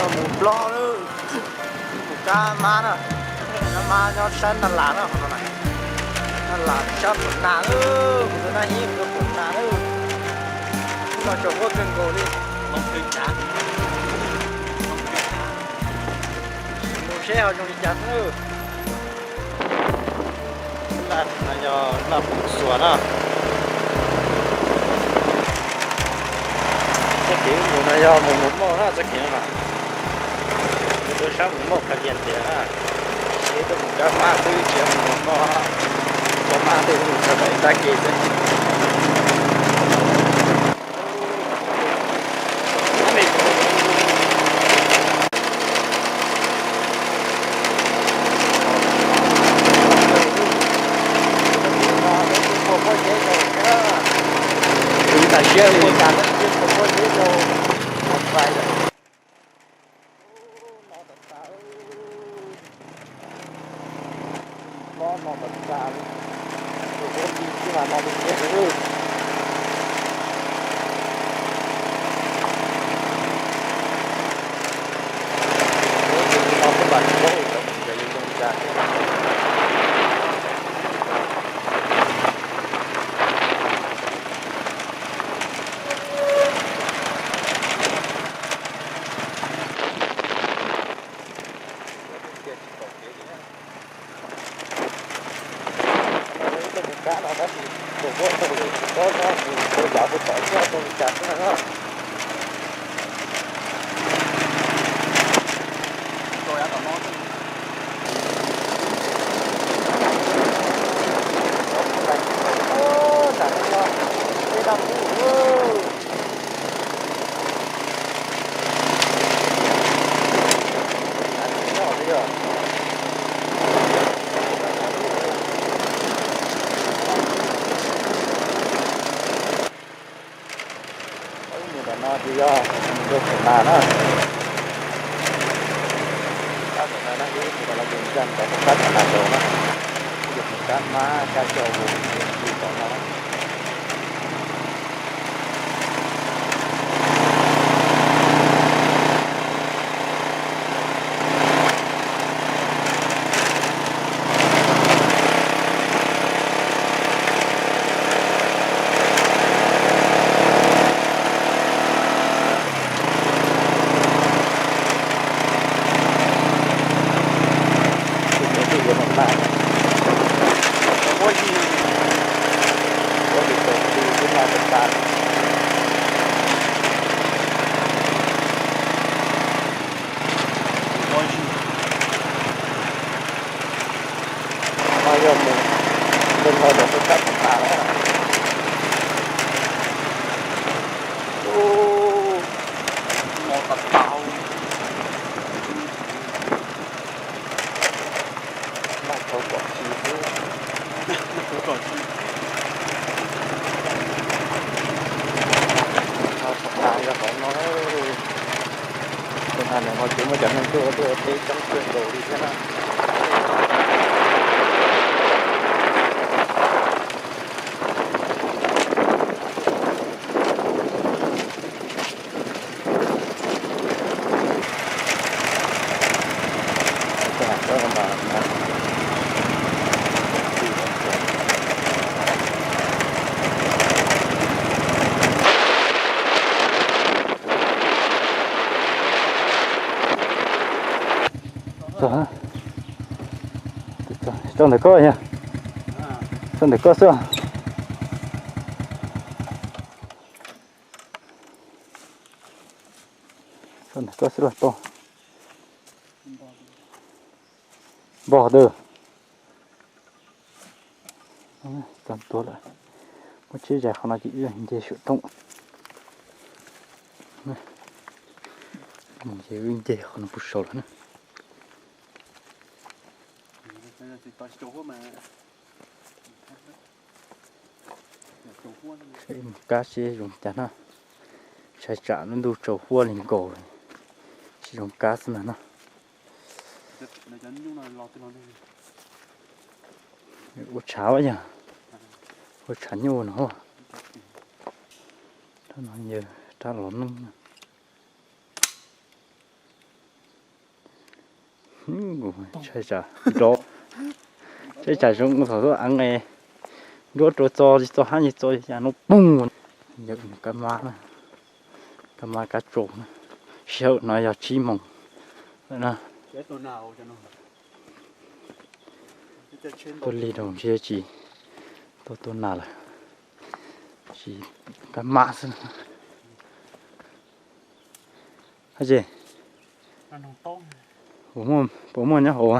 Mus plob lawm, mus kab mab na, kab mab nyob sab Naj Las na, qhov no na, Naj Las sab Phuam Nas lawm, kuv tus Naj Hib mus rau Phuam Nas lawm, no tsaus huab kawg nkaus li. Mus seb ho zoo li cas xwb. Laj no yog laj Phoom Xuas na. Txoj kev mus no yog mus Mus Mauj na, txoj kev no na. Mus rau sab Mus Mauj Qhas Lias tias na, ces tuaj mus kab mab xwb tsis yog mus Mus Mauj, kab mab tej mus txog tom ib nrab ke xwb. Ua tas siab li. Plob no tas tas li, tus ub ti sib mas no tus ub. Tus no xwb mas tsis paub ua cas mus ntshe yuav zoo li cas thiab. Ib tug mus kab no tab sis tus huab tau lwm tus kob no mus tus yav tus tom xwb tau li cas xwb na. Ub, mus tom no ces yog mus rau Phuam Nas na. Pab Phuam Nas na, ub, mus tom no ces ncaj mus tom qab Phuam Nas nkaus na. Ub, yog mus kab mab kab cau mus tom no na. No yog mus nqes nkaus rau sab Phuam Nas lawm. Ub, no tas tas. Maj tshau kom tsis xwb. Tshau Phuam Nas yog qhov no. Phuam Nas ntawm no ces muaj cov neeg tuaj ua liaj ua teb coob kawg nkaus li thiab na. Txog ntawm koj yog, txog ntawm koj xwb. Txog ntawm koj xwb los tau. Npog twg? Txog ntua lawm. Muab tsib zais qhov no ces wb nce saum roob. Ces wb nce qhov no puag saud lawm na. Mus kab seb zoo cas na. Ntshai tsam lub ntuj tsaus huab li nkaus, tsis zoo kab xwb ntag na. Ua tshav yog, ua tshav nyuj no. Rab no yog rab los neeb na. Ntshai tsam nrov, ntshai tsam zoo thaum tuaj eev es nruab rau txo tsis txo hab tsis txo cas no poog. Yawm kab mab na, kab mab kab tsaus na. Sij hawm no yog tsib moos lawm na. Tuaj lig rau ntshe tsis tau tua nas lawm, tsis kab mab xwb. Hab tse, puas muaj nyob hauv?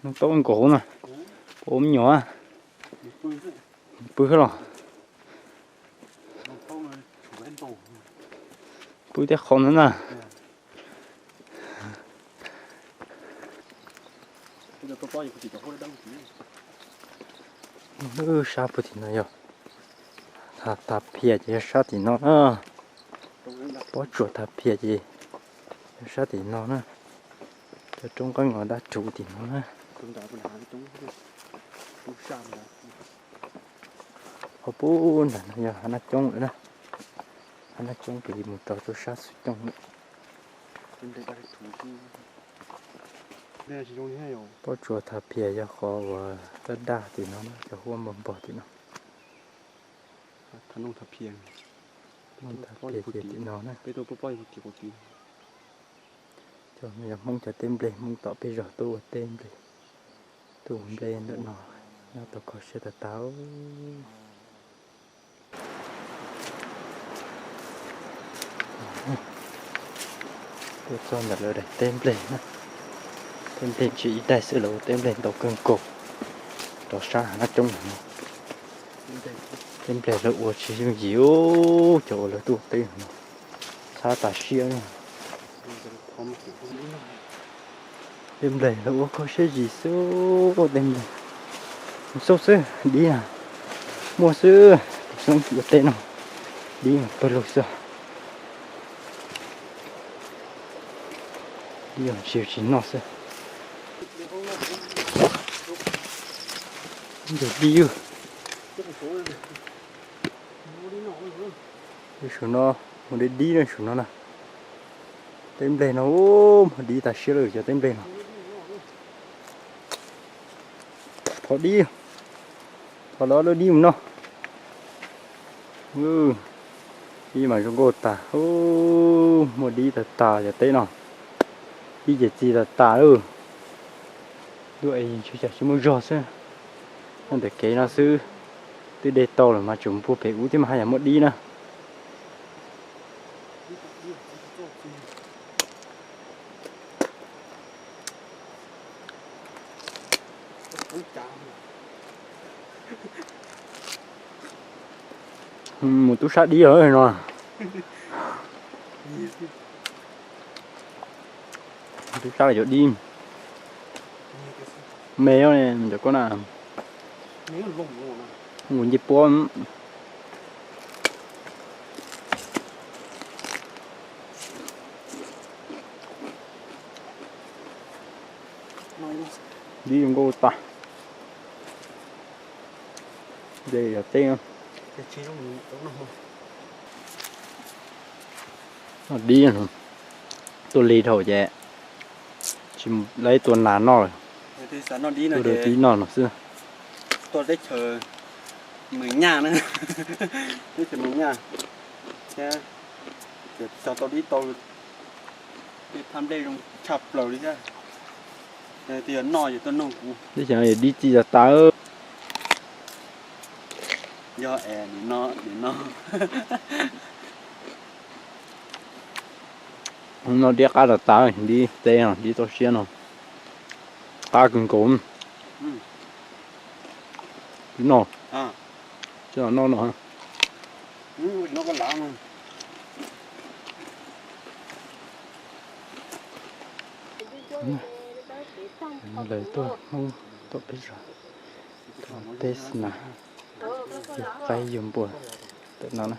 Nws tau nkaus na, puas me nyuam pw los? Pw tej qhov ntawd na. Sab puag tim no yog, tha, tha phiaj ces yog sab tim no na. Pob tsuas tha phiaj ces yog sab tim no na. Cov roob qab ngos dab ruv tim no na. Ho pub nram no yog hav nab coob lawm na. Hav nab coob pem mus rau rau sab xub coob lawm. Pob tsuas tha phiaj yog qhov uas daj daj tim no na, cov huab npog npog tim no. Tha phiaj ces tim no na. Cov no yog Hmoob cov teb nplej, Hmoob tom peb zos tuaj ua teb nplej, tuaj ua nplej ntawm no, nyob tau kho siab tas tas. Tuaj txog ntawm lawv daim teb nplej na. Teb nplej tsis ib daim xwb, lawv ua teb nplej ntau kawg nkaus rau sab hav nab coob no. Teb nplej lawv ua tsis yooj yim, cov uas lawv tuaj ua teb no txhab tas siab. Tej nplej lawv ua kho siab zis xwb, tej nplej xauj xwb dib na, muaj xwb, xoob ua teb no dib pawg lug xwb. Dib tsis tsis noj xwb. Ntawm dib, saum no muaj dib dib na, saum no na. Teb nplej no muaj dib tas siab lawm cov teb nplej no. Thov dib, thov los lub dib mus noj. Dib mas zoo nkauj tas, muaj dib tas tas cov teb no. Dib ces txi tas tas lawm. Duaj es ntshe cas tsis muaj zog xwb. Nyob ntawm kev no xwb, twb de tau lawm mas tseem puag pem ub thiab mas haj yam muaj dib na. Mus tub sab dib no. Tub sab yuav dib me cov koj na. Mus nce puab. Dib zoo nkauj tas. Ces yog teb no dib, tuaj lig dhau ces tsis laib tua nas noj lawm. Tua dib noj no xwb. Tuaj teb chaws Mes Nyaj na, teb chaws Mes Nyaj thiab, cog tau dib tau tej phab nplej zoo tshaj plaws li thiab. Twb yog noj yog tuaj nug kuv. Teb chaws no yog dib txi tas tas. Yog es nim no, nim no noj dib qab tas tas, dib teb no, dib toj siab no qab kawg nkaus. Dib no, noj no. Lawv tuaj Hmoob tuaj peb zos, tuaj teb xwb na, yug qaib yug npua ntawm no na.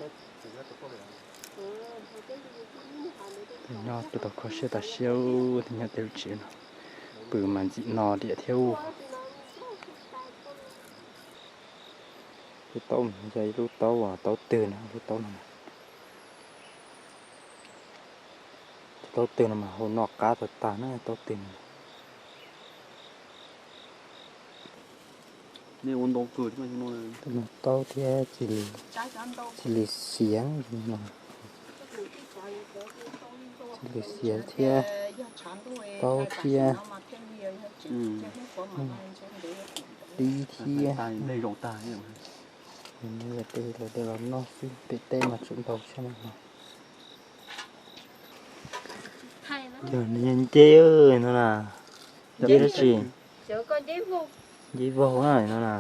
Nyob tau kho siab tas siab, nyob tej lub tsev no pw mas ntxim no diam thiab. Taub, yog ib lub taub, taub twg no, lub taub no. Taub twg no mas hau noj qab tag tag na, taub twg no. Taub thiab cia li xiav no. Cia li xiav thiab, taub thiab, dib thiab. Yog tej los noj xwb, pem teb mas tseem ntau tshaj no. Yog nws yog nceb no na, nceb dab tsi? Nceb vog na no na,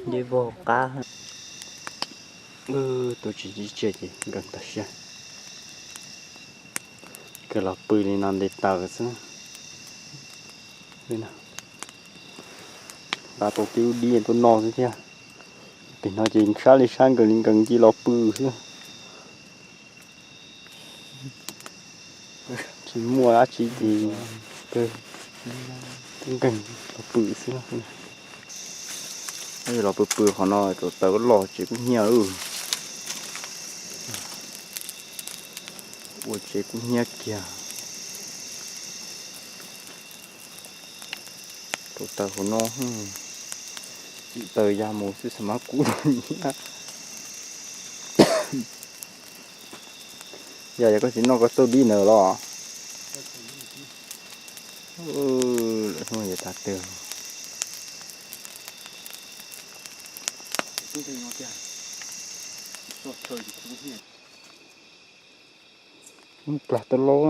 nceb vog qab. Tuaj tsis tib tsiaj ces nkees tas siab. Kawg los pw li no nte taws xwb. Nqa tau tib lub dib tuaj noj xwb thiab. Pem no ces sab li sab nkees li nkees cia los pw xwb. Tsis muaj dab tsi ces nkees los pw xwb. Los pw pw qhov no, tus taws loj tsev kub hnyiab lawm. Ua tsev kub hnyiab kiag. Tus taws hauv no, tsim taws ya mus xwb xav mas kub hnyiab. Yog, yog koj tsis noj koj txauj dib ntawd los? Lawm hnub yog tas twg. Plas tau laub,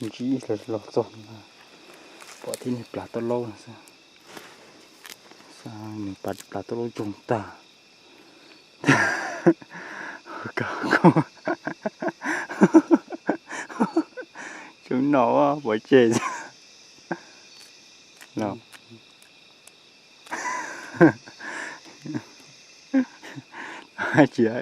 ntsib los txog pom tib niag plas tau laub no xwb. Nws plas tau laub ntsoog tag. Tseem no pov tseg no. Tsis,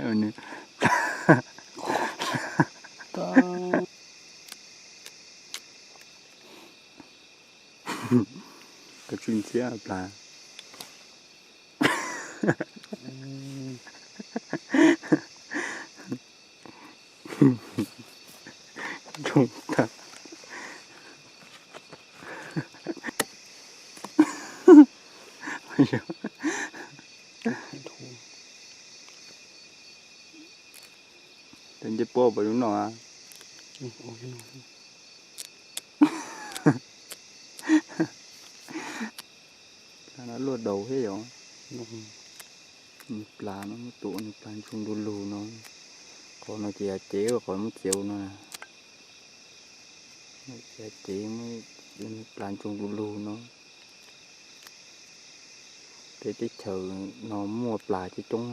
koj tsw ntxhiab plas. Ntsoog tag. Cov ncej puab puas zoo noj? Plas no luaj daus thiab yom. Nws plas no muab tua nws plas ntsoog du lug no. Qhov no ces yog cev, qhov muab txiav no. Cev muab plas ntsoog du lug no. Peb teb chaws no muaj plas coob coob.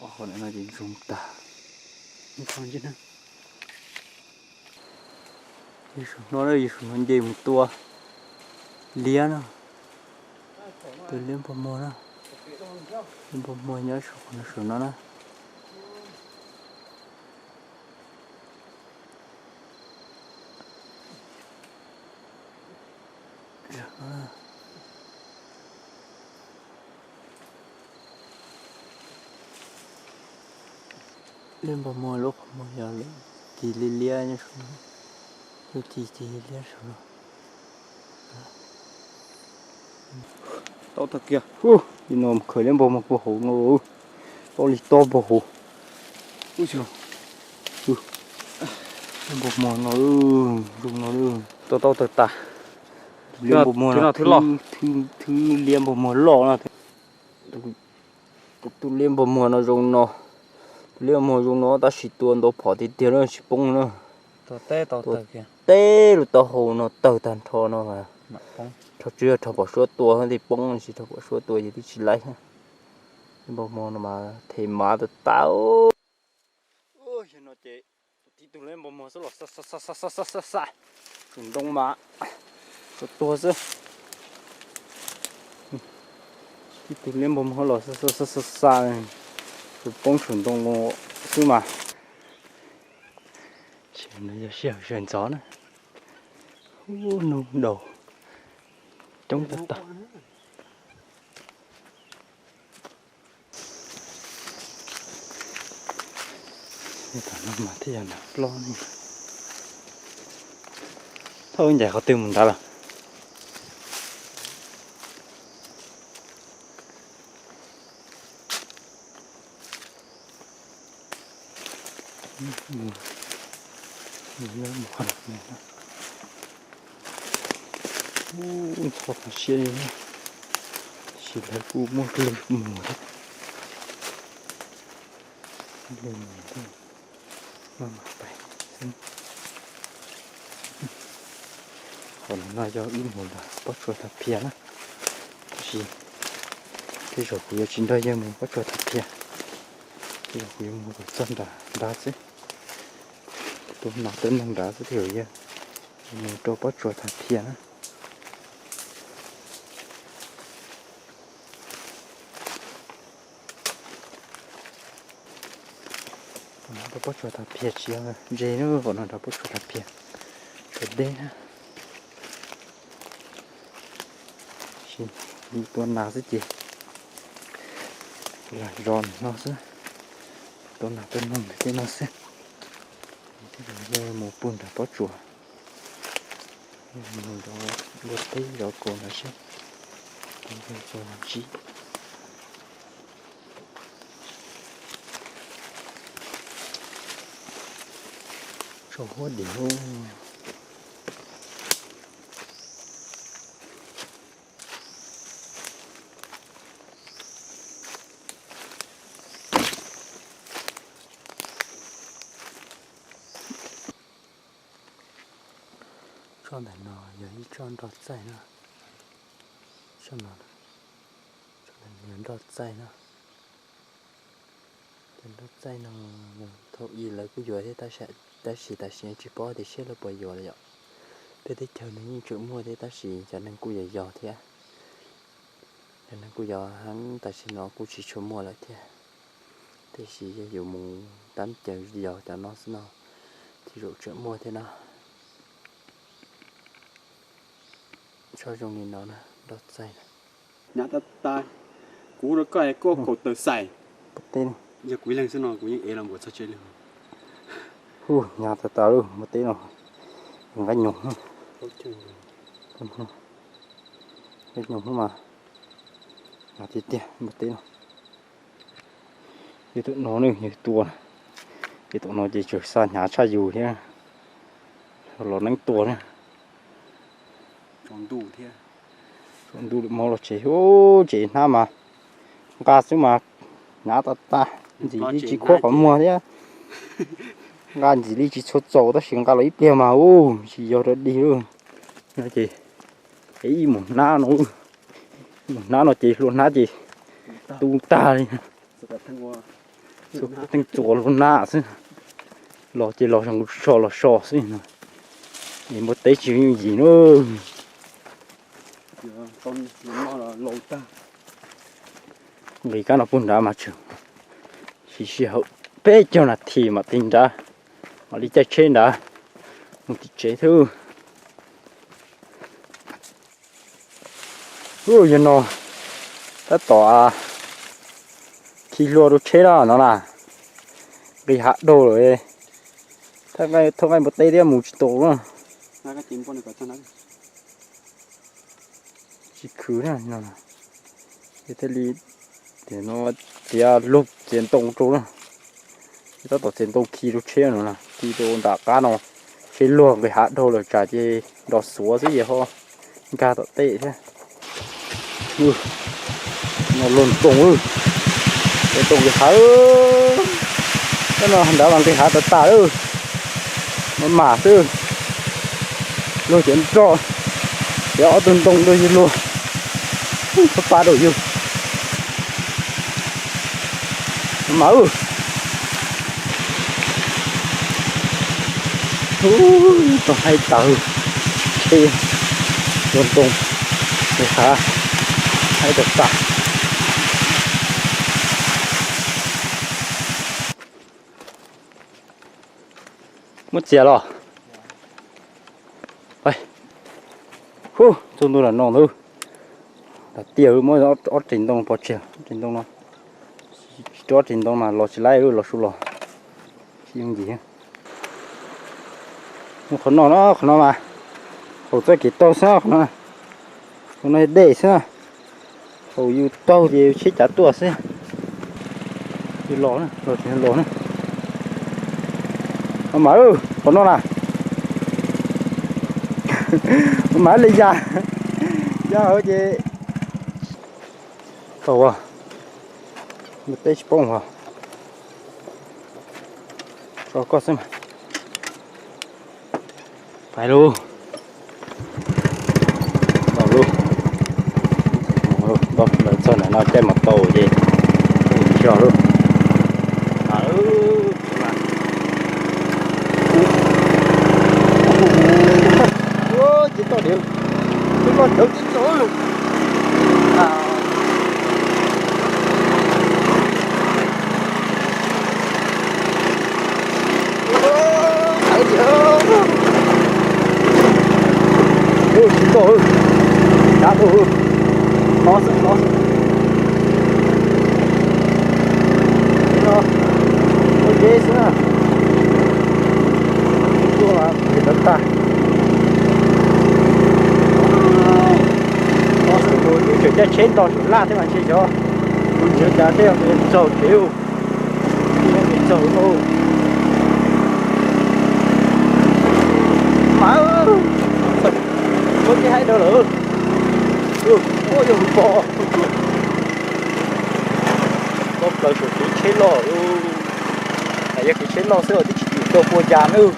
Qhov no ces ntsoog tag. Yus no, yus no nce mus tua liab no, tua liab npog muag no. Liab npog muag nyob saum qhov no, saum no na. Liab npog muag lub qhov muag yog lub ci liab liab nyob saum no, lub ci ci liab saum no. Tau tag kiag, li no khaws liab npog muag puag hauv no, tau li tob npog hauv. Liab npog muag no, zoo no, tau tau tag tas. Liab npog muag no, thwb liab npog muag loj no. Tus liab npog muag no zoo no, tus liab npog muag zoo no tab sis tua ntau phom tiag tiag na, tsis poob na. Tua teb lub taub hau no tawg tag nrho no, rho tsis yog rho pom suab tua thiaj poob, tsis rho pom suab tua ces twb tsis laib. Liab npog muag no mas them mav tas tas. Yog no ces tib tug liab npog muag xwb los xa xa xa xa xa xa xa, saum ntoo mas tsuas tuag xwb. Tib tug liab npog muag los xa xa xa xa xa, tsuas poob saum ntoo xwb mas. Yog sij hawm sawv ntxov na, hnub daus, Tam no mas thiaj yog nram plob ne. Thauj ncaim qhov twg mus nrad lawm? Ntxhov tag siab li, tab sis lawv kuj muaj lwg mus thiab. Lwg mus thiab. Qhov no yog wb mus nram Pob Tsuas Thav Phiaj na, tab sis tej zaum kuv yuav tsis nrog yawg mus Pob Tsuas Thav Phiaj, tej zaum kuv yuav mus kom txog nram nrad xwb, tus nas teb neeg nrad xwb, tej zaum yawg mus rau Pob Tsuas Thav Phiaj na. Rau Pob Tsuas Thav Phiaj tsis yog ntse na, qhov no nrad Pob Tsuas Thav Phiaj, tsuas deb na. Tua nas xwb ces lam zov no xwb, tua nas tua noog tej no xwb. Yog mus pug nram Pob Tsuas, mus zov npua teb zov kaus nrad seb puas ntsib. Tso huab diam. Tsob ntawm no yog ib tsob nroj txaij na. Tsob no, tsob ntawm no yog nroj txaij na. Cov nroj txaij no thaum ub lawv kuj yuav thiab, tab sis tam sim no tsis paub tias seb lawv puas yuav lawm yom. Peb teb chaws no yeej tseem muaj thiab, tab sis cov neeg kuj yog yog thiab. Cov neeg kuj yog heev, tam sim no kuj tsis tshua muaj lawm thiab. Tiam sis yog yuav mus tab caws yog cov no xwb no, thiaj zaum tseem muaj thiab no. Tsob zoo li no na, nroj txaij na. Hnyav tas tas, kuv hu rau koj es koj kaum tawm xais. Yog kuv ib leeg xwb no kuv yeej ev los npuab txog tsev li. Hu, hnyav tas tas lawm npua teb no. Nqaij nyoos, nqaij nyoos mas, mas tiag tiag npua teb no. Yog tus no ne yog tua, yog tus no ces tseem xa hnyav tshaj yus thiab, los neeb tua na. Tsaus ntuj lawm, mob los tsev, tsev hnab mas nqa xwb mas hnyav tas tas, ntxim li tsis khuab qhov muag thiab. Nqa ntxim li tsis txhua txaus tab sis nqa los ib pliag mas ua tsis yog rau dig lawm. No ces ib mus hnab no, mus hnab no ces hlua hnab ces tu tag li. Teej txuas hlua hnab xwb, los ces los so los so xwb no. Es npua teb tsis yooj yim na. Nqis kab no puag nrad mas tseem siv sij hawm peb caug nas this mam tig nrad, mam li caij tsheb nrad mus tim tsev thiab. Ub, yog no tab tom khi hlua rau tsheb na no na, nqis hav dhau lawm. Thauj nqaij npua teb thiab mus tsis tau na. Tsis khwv na no, thiaj li tias no txiav lug txiav ntoo rau na. Tab tom txiav ntoo khi rau tsheb no na, khi rau nram qab no, tsheb luag nqis hav dhau lawm tsam ces nrov xuav xwb ces ho nkag tom tej thiab. No luag ntoo, ntoo nqis hav, no nrad mas nqis hav tas tas lawm, maj mam xwb. Luag cov nroj, cov ob tug ntoo rau yawg luag, pab pab rau yawg. Mas, tau haib tas, tsheb luag ntoo, nqis hav, haib tas tas. Muab txiav los. Hu, txog ntua nram no ntag. Tag tiag, muab ob rev ntoo pov tseg, ob rev ntoo no, tsis rau ob rev ntoo mas los tsis laib, los su los tsis yooj yim. Qhov no no, qhov no mas haum txoj kev taug xwb, qhov no, qhov no dej xwb, haum yus taug ces yus tsheb cav tuaj xwb. Yus los, los tsis los na. Mas qhov no na, mas li ya, ya hauv ces tau, teb tsis poob os. Tso koj xwb mas. Pais lauj. Tau lauj. Txog ntawm no caij mas tau ces tsis los lauj. Ces toj diav, twb loj cawv tib txoj. Tsis tau, cav tau, no xwb, no xwb. Ua deb xwb na. Tuaj mas tsis tau tag. Kuv tseem caij tsheb nto saum laj thiab mas ntshe xyov kuv nrhiav cas tej zaum tsaug kev. Tsaug lauj. Mas, muab tib haib rau lawm. Ua yog pom, pom plaws saum kev tsheb loj lauj. Yog kev tsheb loj xwb os, twb tsis tim tau pua cas nawb.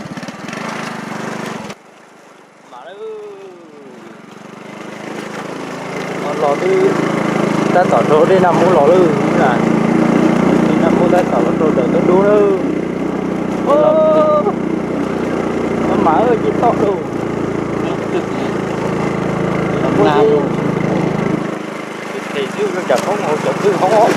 Mas no los twb tab tom rau dej Naj Mub los lawm na. Dej Naj Mub tab tom los rau ntawm Ntub Dub lawm. Mas ces toj lauj. Ces xwb zoo tsam hoob hauv cov pwj hoob.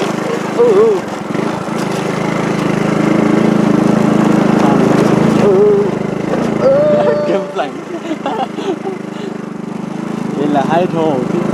Ces lam haib dhau tib